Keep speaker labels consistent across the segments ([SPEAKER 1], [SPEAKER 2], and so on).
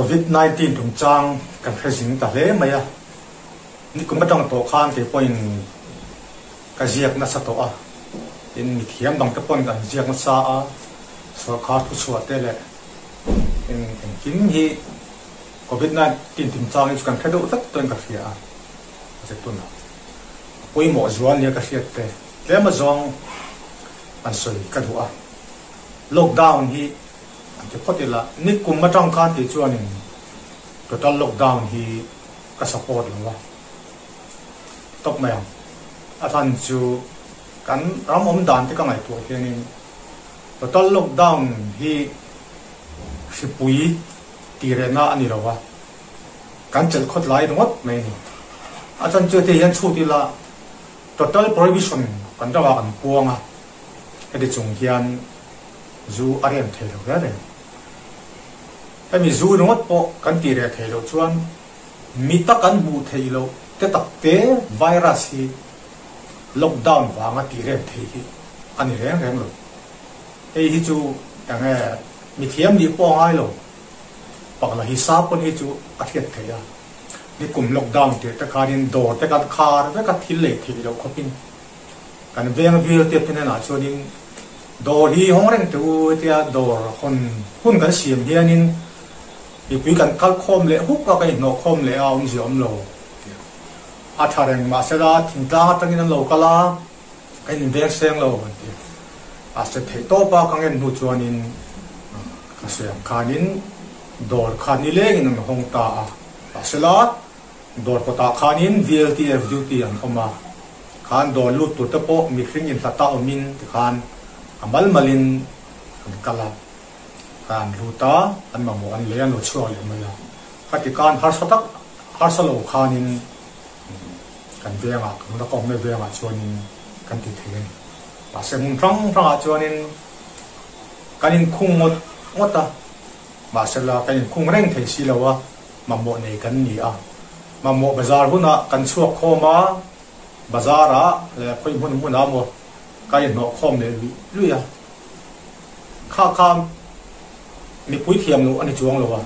[SPEAKER 1] Covid 19 chungchang kan hre zing ta hle mai a, nikum atang tawh khan kei pawhin ka ziak nasa tawh a, tin mithiam dang te pawn kan ziak nasa a, sawrkar thuchhuah te leh eng engkim hi Covid 19 chungchang hi chu kan hre deuh vek tawhin ka hria a, a che tunah a pawimawh zual nia ka hriat te tlem azawng an sawi ka duh a, lockdown hi An ti phawt ila, nikum atang khan tih chuanin total lockdown hi ka support lo a, tawp mai ang. A chhan chu kan ram awm dan te ka ngaihtuah hianin total lockdown hi hripui tih rehna a ni lo a, kan chelh khawt lai ringawt mai a ni. A chhan chu heti hian chhut ila total prohibition kan ramah kan puang a, heti chung hian Zu a rem thei lo reng reng. Hemi zu ringawt pawh kan tih reh theih loh chuan mita kan hmuh theih loh te tak te virus hi lockdown vanga tih rem theih hi a ni reng reng lo. Hei hi chu eng nge mithiam nih pawh a ngai lo. Pakla hi sa pawn hi chu a hriat theih a. Nikum lockdown tirh te khanin dawr te kan khar vek a thil lei theih loh khawpin Kan veng vil te phenenah chuanin dawr hi hawng reng teh u hetia dawr hawn hun kan siam hianin mipui kan kal khawm leh huk a, kan inhnawh khawm leh a, awmzia awm lo tih a tha reng. Mahsela thingtlang atangin an lo kal a, kan inveng seng lo an ti a, se theih tawp a ka ngen hnu chuanin ka sawi ang khanin dawr kha nilengin an hawng ta a, mahsela Dawr kawtah khanin VLTF duty an awm a, khan dawr lut tur te pawh mihring inhlata awmin tikhan a mal malin an kal a, khan an lut a, an mamawh an lei an lo chhuak leh mai a. Khati khan harsa tak harsa lo khanin kan vengah kan la kawmna vengah chuanin kan ti thei a ni. Mahse hmun hrang hrangah chuanin kan inkhung ngawt ngawt a, mahsela kan inkhung reng thei si lo a, Mamawh nei kan ni a, mamawh bazar hunah kan chhuak khawm a, bazar ah leh khawi hmun hmun ah maw ka inhnawh khawm leh luih luih a, kha kha mipui thiam loh a ni chuang lo a,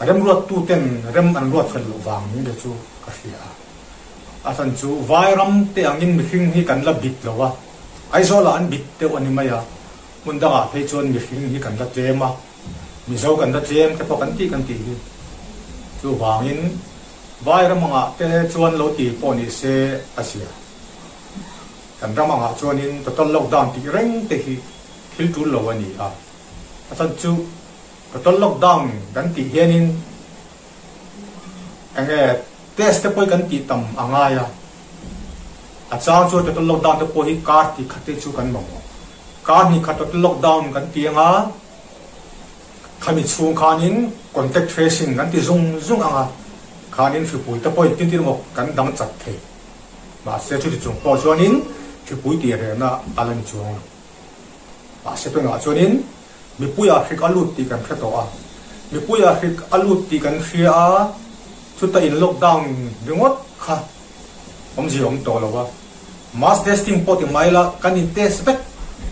[SPEAKER 1] remruat tu ten rem an ruat fel loh vang ning te chu ka hria a, a chhan chu vai ram te angin mihring hi kan la bit lo a, Aizawl ah an bit deuh a ni mai a, hmun dangah phei chuan mihring hi kan la tlem a. Mizo kan la tlem te pawh kan tih kan tih hi. Chuvangin vai ram angah te chuan lo ti pawh ni se a zia. Kan ram angah chuanin total lockdown tih reng te hi thil tul lo a ni a. A chhan chu total lockdown kan tih hianin enge test te pawh hi kan tih tam a ngai a. A chang chuan total lockdown te pawh hi kar tih khat te chu kan mamawh. Kar hnih khat total lockdown kan ti anga. Khami chhung khanin contact tracing kan ti zung zung ang a, khanin hripui te pawhin tin tin emaw kan dang chat thei. Mahse chuti chung pawh chuanin hripui tih rehna a la ni chuang lo. Mahse tunah chuanin mipuia hrik a lut tih kan hre tawh a, mipuia hrik a lut tih kan hria a, chuta in lockdown ringawt kha awmzia awm tawh lo a, mass testing pawh ti mai la kan in test vek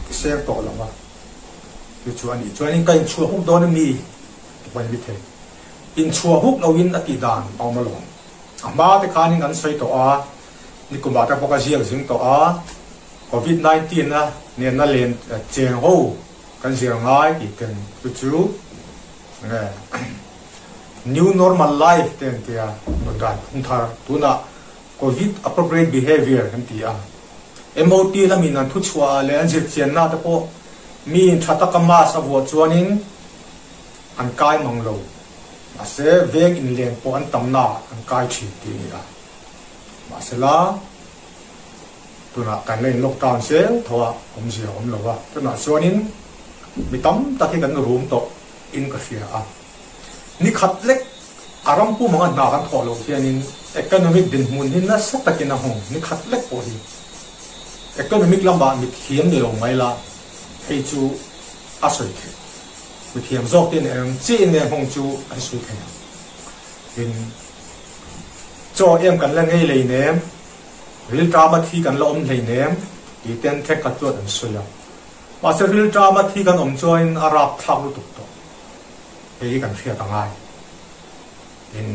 [SPEAKER 1] seng tawh lo a. Chu chu a nih chuanin ka inchhuah huk dawn a mi ti pawhin mi thei. Inchhuah huk loin a tih dan a awm alawm. A hma te khanin an sawi tawh a, nikumah te pawh ka ziak zing tawh a, Covid 19 a nena len cheng ho kan zir ngai tih ten chu chu nge new normal life te an tia nun dan phung thar tunah Covid appropriate behavior kan ti a. MOT lamin an thuchhuah ah leh an zirchianna te pawh miin tha taka mask a vuah chuanin an kai mang lo. Mahse, veng inleng pawh an tamna ah an kai thin tih a ni a. Mahsela, tunah kan la in lockdown zel tho a, awmzia a awm lo a. Tunah chuanin mi tam tak hi kan rum tawh in ka hria a. Ni khat lek a ram pum anga hna kan thawh loh hianin economic dinhmun hi nasa takin a nghawng ni khat lek pawh hi economic lamah mithiam ni lo mai la hei chu a sawi theih. Mithiam zawk ten eng chiah nge nghawng chu an sawi thei ang. Tin, chaw em kan la ngei lei nem, rilṭama thi kan la awm hlei nem tih ten thenkhat chuan an sawi a. Mahse rilṭama thi kan awm chuanin a rapthlak lutuk tawh. Hei hi kan hriat a ngai. In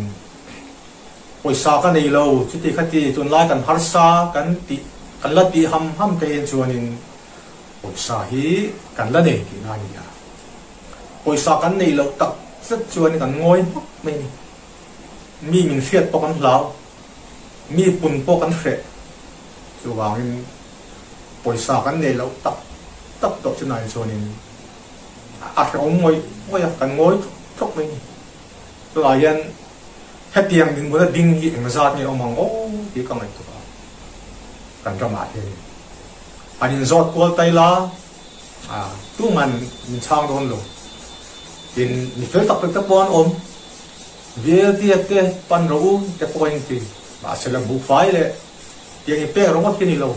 [SPEAKER 1] pawisa ka nei lo chuti khati tunlai kan harsa kan tih kan la tih ham ham te hian chuanin pawisa hi kan la nei tihna a ni a. Pawisa kan neih loh tak zet chuan kan ngawi hmak mai a ni. Mi min hriat pawh kan hlau, mi pun pawh kan hreh. Chuvangin pawisa kan neih loh tak tak tawh chunah chuanin a hrehawm ngawih ngawih a, kan ngawi thawk thawk mai a ni. Tunah hian hetiang dinhmuna ding hi engzat nge awm ang aw tih ka ngaihtuah a, kan ramah hianin an inzawt kual tai la a, tuman min chhang dawn lo. Tin, mi fel tak tak te pawh an awm, VLTF te pan rawh u te pawh a inti, mahse la buhfai leh tiang i pek ringawt khi ni lo.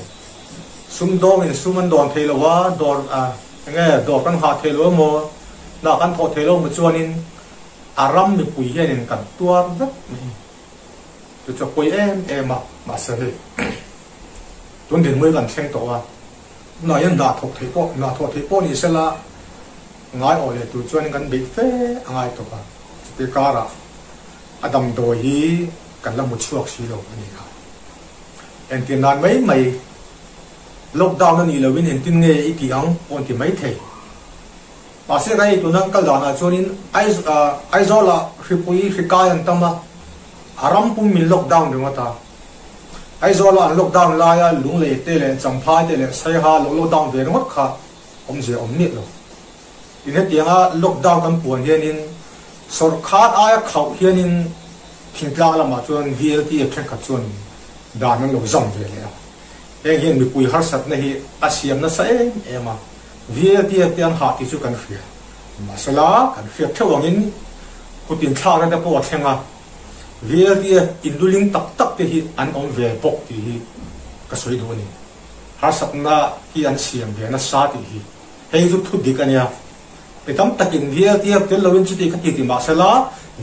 [SPEAKER 1] Sumdawngin sum an dawn thei lo a, dawr a enge dawr kan nghah thei lo emaw, hna kan thawh thei lo emaw chuanin a ram mipui hianin kan tuar vek mai a ni. Chu chu a pawi em em a, mahse hei tun dinhmui kan thleng tawh a, tunah hian hna thawk theih pawh hna thawh theih pawh ni sela ngai awh leh tur chuanin kan beih fe a ngai tawh a, chutih karah a damdawi hi kan la hmu chhuak si lo a ni a. Entir nan mai mai lockdown a nih lohin engtin nge i tih ang pawh an ti mai thei. Mahse ka hei tuna kal danah chuanin Aizawlah hripui hri kai an tam a, a ram pum min lockdown ringawt a. Aizawlah an lockdown laia Lunglei te leh Champhai te leh Saiha lo lockdown ve ringawt kha awmzia awm miah lo. Tin hetianga lockdown kan puan hianin sawrkar aia khauh hianin thingtlang lamah chuan VLTF thenkhat chuan dan an lo zam ve leh a. Heng hian mipui harsatna hi a siam nasa em em a, VLTF te an hah tih chu kan hria. Mahsela, kan hriat theuh angin kut inthlakna te pawh a thleng a, VLTF inluling tak tak te hi an awm ve bawk tih hi ka sawi duh a ni. Harsatna hi an siam ve nasa tih hi. Hei chu thu dik a nia. Mi tam takin VLTF tel loin chuti kha ti ti mah sela,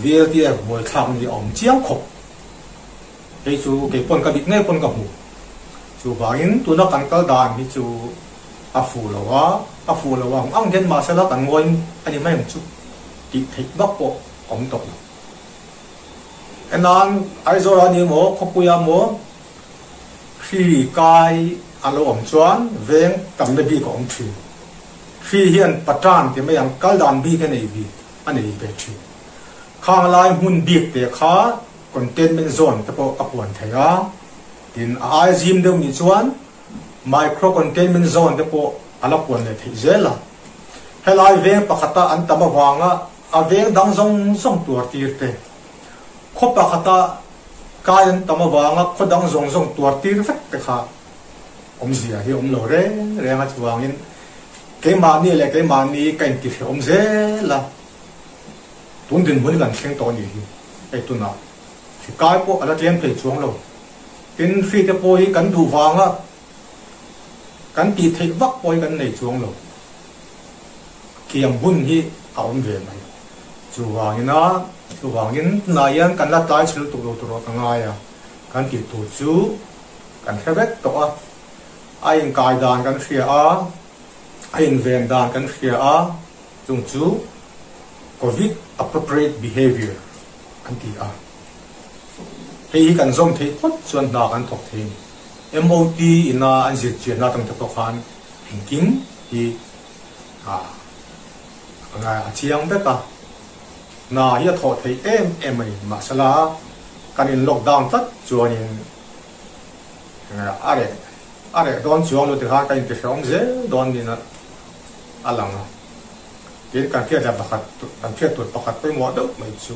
[SPEAKER 1] VLTF buaithlak ni a awm chiang khawp. Hei chu kei pawn ka dik ngei pawn ka hmu. Chuvangin tuna kan kal dan hi chu a fuh lo a, a fuh lo ang ang hian mah sela kan ngawi a ni mai ang chu tih theih vak pawh a awm tawh lo. Enan Aizawl ah ni maw, khawpui ah maw hri kai a lo awm chuan veng tamna bik a awm thin. Hri hian patan ti mai ang kal dan bik a nei bik a nei ve thin. Khang lai hmun bik te kha containment zone te pawh a puan thei a, tin a aia zim deuh nih chuan micro containment zone te pawh a la puan leh theih zel a. Helai veng pakhata an tam avanga a veng dang zawng zawng tuar tir te, khaw pakhata kai an tam avanga khaw dang zawng zawng tuar tir vek te kha awmzia hi a awm lo reng reng a, chuvangin keimahni leh keimahni ka intihrehawm zel a. Tun dinhmun hi kan thleng tawh a nih hi. Hei tunah hri kai pawh a la tlem thei chuang lo. Tin, hri te pawh hi kan duh vanga kan tih theih vak pawh hi kan nei chuang lo. Kiam hun hi a awm ve mai. Chuvangina, chuvangin tunah hian kan la tlai chhel tuk lo tur ah ka ngai a. Kan tih tur chu kan hre vek tawh a. A inkai dan kan hria a, a inven dan kan hria a. Chung chu Covid appropriate behavior an ti a, hei hi kan zawm theih phawt chuan hna kan thawk thei a ni. MOT ina an zirchianna atang te pawh khan engkim hi a chiang vek a, hna hi a thawh theih em em a ni. Mahsela kan in lockdown tlat chuanin a reh a reh dawn chuang lo ti khan kan intihrehawm zel dawn niin a a lang a, tin kan hriat leh pakhat kan hriat tur pakhat pawimawh deuh mai chu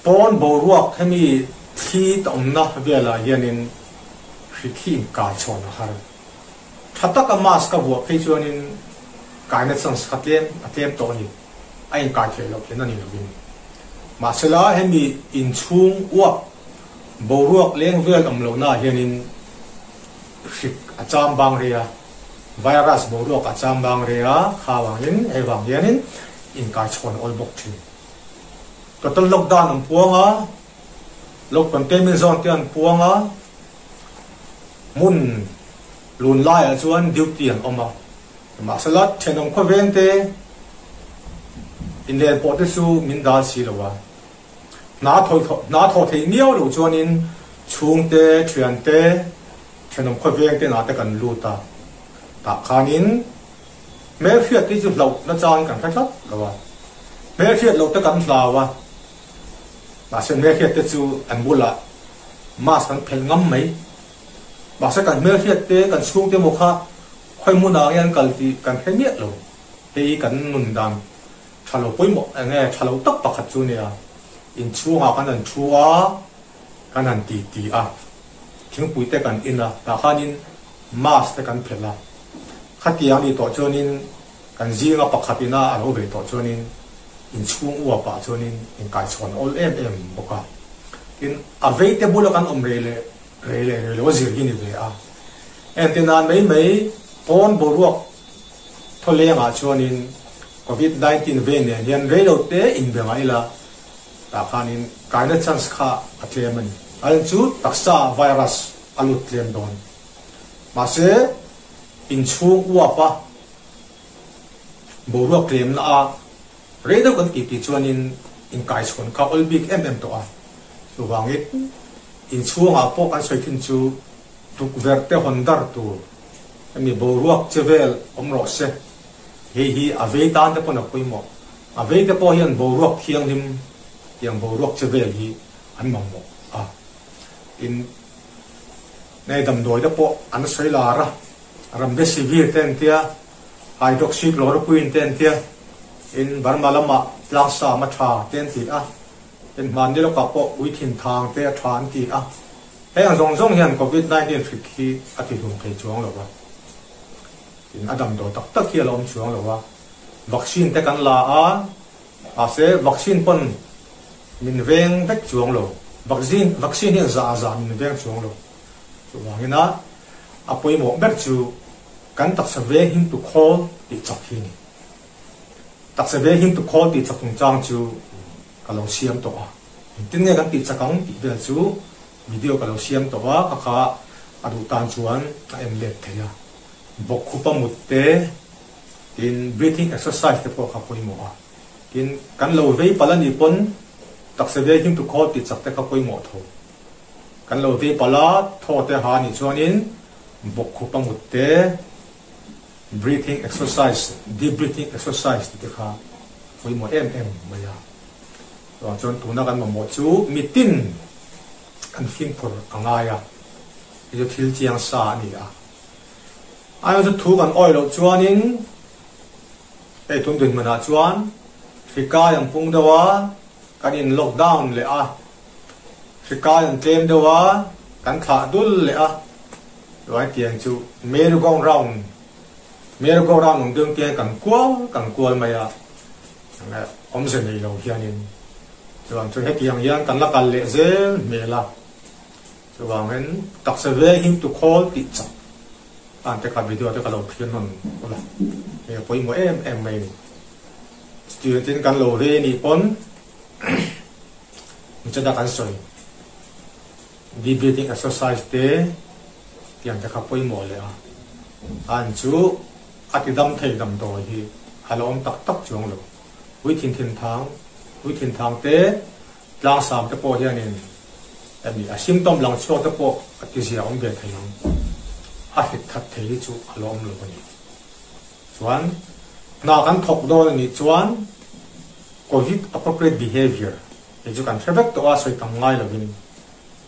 [SPEAKER 1] pawn boruak hemi thli ta awmna velah hianin hri khi inkai chhawn a har. Tha taka mask a vuah phei chuanin kaina chance kha tlem a tlem tawh a ni, a inkai theih loh tihna ni lovin. Mahsela hemi inchhung uap boruak leng vel awm lohnaah hianin hrik a cham bang rei a. Virus boruak a cham bang rei a, kha vangin hei vang hianin inkai chhawn a awl bawk thin. Total lockdown an puang a, lock containment zone te an puang a, hmun lun laiah chuan duty an awm a, mahsela thenawm khawveng te inlen pawh te chu min dal si lo a. Hna hna thawh theih miau loh chuanin chhungte, thiante, thenawm khawveng te nate kan lut a, tah khanin hmelhriat te chu hlauh nachangin kan hre tlat lo a, hmelhriat loh te kan hlau a, mahse hmelhriat te chu an bulah mask kan phelh ngam mai. Mahse kan hmelhriat te, kan chhungte maw kha khawi hmunah nge an kal tih kan hre miah lo. Hei kan nun dan tha lo pawimawh eng nge tha lo tak pakhat chu nia, inchhungah kan han thu a, kan han ti ti a, thingpui te kan in a, tah khanin mask te kan phelh a, khatiang a nih tawh chuanin kan zinga pakhat ina a lo ve tawh chuanin inchhung uapah chuanin inkaichhawn awl em em bawk a, tin a vei te bula kan awm rei leh rei leh rei lo a zir hi ni ve a, entirnan mai mai pawn boruak Thawlengah chuanin Covid 19 vei nen hian reilote inbe ngah ila tah khanin kaina chance kha a tlem a ni. A en chu taksa virus a lut tlem dawn. Mahse inchhung uap a boruak tlemna a rei deuh kan tih tih chuanin inkaichhawn kha awl bik em em tawh a. Chuvangin inchhungah pawh kan sawi thin chu Tukverh te hawn dar tur hemi boruak che vel awm rawh se. Hei hi a vei tan te pawn a pawimawh. A vei te pawh hian boruak thianghlim tiang boruak che vel hi an mamawh a. Tin, nei damdawi te pawh an sawi lar a, Remdesivir te an tia, Hydroxychloroquine te an tia, tin Burma lamah tlangsam a tha te an ti a, tin hmanni lawkah pawh uithinthang te a tha an ti a. Heng zawng zawng hian Covid 19 hrik hi a ti hlum thei chuang lo a, tin a damdawi tak tak hi a la awm chuang lo a, vaccine te kan la a, mahse vaccine pawn min veng vek chuang lo, vaccine vaccine hian zah zah min veng chuang lo, chuvangin a a pawimawh ber chu kan taksa veng him tu khawl tih chak hi a ni. Taksa veng him tu khawl tih chak chungchang chu ka lo siam tawh a. Engtin nge kan tih chak ang tih vel chu video ka lo siam tawh a, ka kha a duh tan chuan a en let thei a. Bawkkhupa mut te, tin breathing exercise te pawh kha pawimawh a. Tin, kan lo vei palh a nih pawn taksa vei him tu khawl tih chak te kha pawimawh tho. Kan lo vei palh a, thaw te ha nih chuanin bawkkhupa mut te, breathing exercise, deep breathing exercise tih te kha pawimawh em em mai a. Chuvang chuan tuna kan mamawh chu mitin kan fimkhur a ngai a, hei chu thil chiang sa a ni a. Aiawh chu thu kan awih loh chuanin hei tun dinhmunah chuan hri kai an pung deuh a, kan in lockdown leh a, hri kai an tlem deuh a, kan thlah dul leh a, chuan tiang chu merry go round, merry go round ang deuh tiang kan kual kan kual mai a. Awmze nei lo hianin chuan chu hetiang hian kan la kal leh zel hmel a, chuvangin taksa veng him tu khawl tih chak tan te kha video te ka lo thlir nawn ula, hei a pawimawh em em mai a ni. Student in kan lo ve nih pawn nichata kan sawi deep breathing exercise te tiang te kha pawimawh leh a, an chu A ti dam thei damdawi hi a la awm tak tak chuang lo. Ui thin thin thang, ui thin thang te, tlangsam te pawh hianin hemi a symptom lang chhuak te pawh a ti zia awm ve thei ang. A hrit that thei hi chu a la awm lo a ni. Chuan hna kan thawk dawn a nih chuan Covid appropriate behavior hei chu kan hre vek tawh a, sawi tam ngai lovin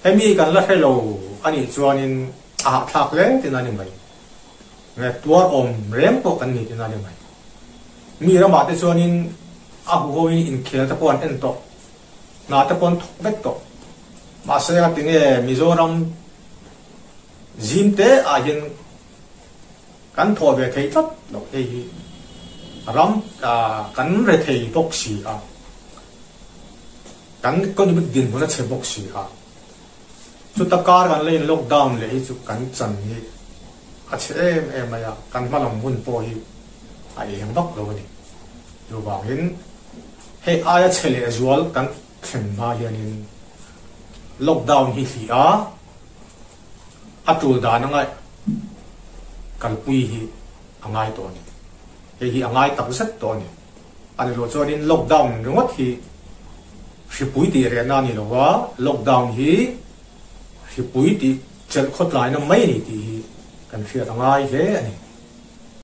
[SPEAKER 1] hemi kan la hre lo a nih chuanin a hahthlak hle tin a ni mai. Nge tuar awm reng pawh kan ni tina ni mai. Mi ramah te chuanin a huhoin inkhel te pawh an en tawh, hna te pawh an thawk vek tawh. Mahse a tinge Mizoram zim te ah hian kan thawh ve thei tlat loh hei hi ram kan re thei bawk si a, kan economic dinhmun a chhe bawk si a. Chuta kar kan la in lockdown leh hi chu kan chan hi a chhe em em mai a, kan hma lam hun pawh hi a eng vak lo a ni. Chuvangin hei aia chhe leh zual kan thlen hma hianin lockdown hi hlih a, a tul dan anga kalpui hi a ngai tawh a ni. Hei hi a ngai tak zet tawh a ni. A ni loh chuanin lockdown ringawt hi. Hripui tih rehna a ni lo a, lockdown hi hripui tih chelh khawtlaina mai a ni tih hi kan hriat a ngai hle a ni.